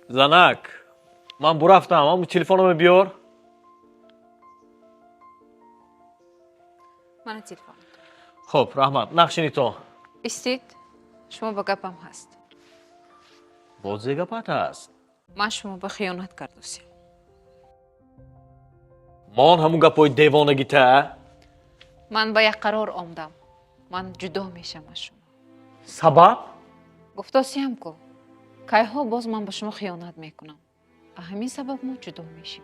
Занак, ман бурафтам, ҳамун телефономо биёр. Мана телефон. Хуб, раҳмат, нақшини то. Истед, шумо ба гапам ҳаст. Боз зе гапат ҳаст? Ман шумо ба хиёнат кардусем. Мон ҳамун гапҳои девонагита. Ман ба як қарор омдам. Ман ҷудо мешам аз шумо. Сабаб? Гуфтосиям ку, кайҳо боз ман ба шумо хиёнат мекунам. А ҳамин сабаб мо ҷудо мешим.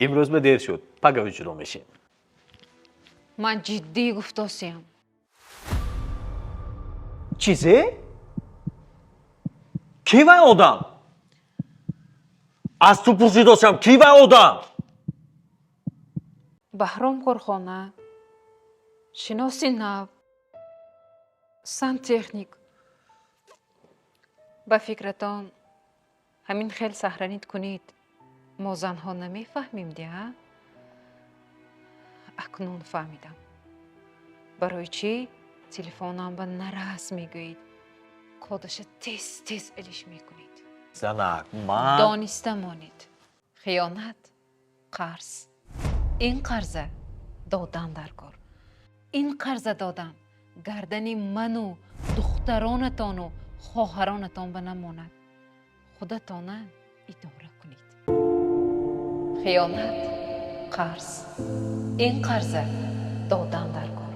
Имрӯз ба дер шуд, пагави ҷудо мешем. Ман ҷиддӣ гуфтосиям. Чизе? Ки вай одам? Аз ту пурсидосиям, ки вай одам? Баҳром корхона, шиноси нав, сантехник. Ба фикратон, ҳамин хел сахранид кунед, мо занҳо намефаҳмем диа? Акнун фаҳмидам. Барои чӣ телефонам ба нарас мегӯед? Кодаша тез тез илиш мекунед. Занак, ман Дониста монед. Хиёнат қарз. Ин қарза додан дар кор. Ин қарза додан гардани ману духтаронатону хоҳаронатон ба намонад. Худатона идора кунед. Хиёнат қарз. Ин қарза додан дар кор.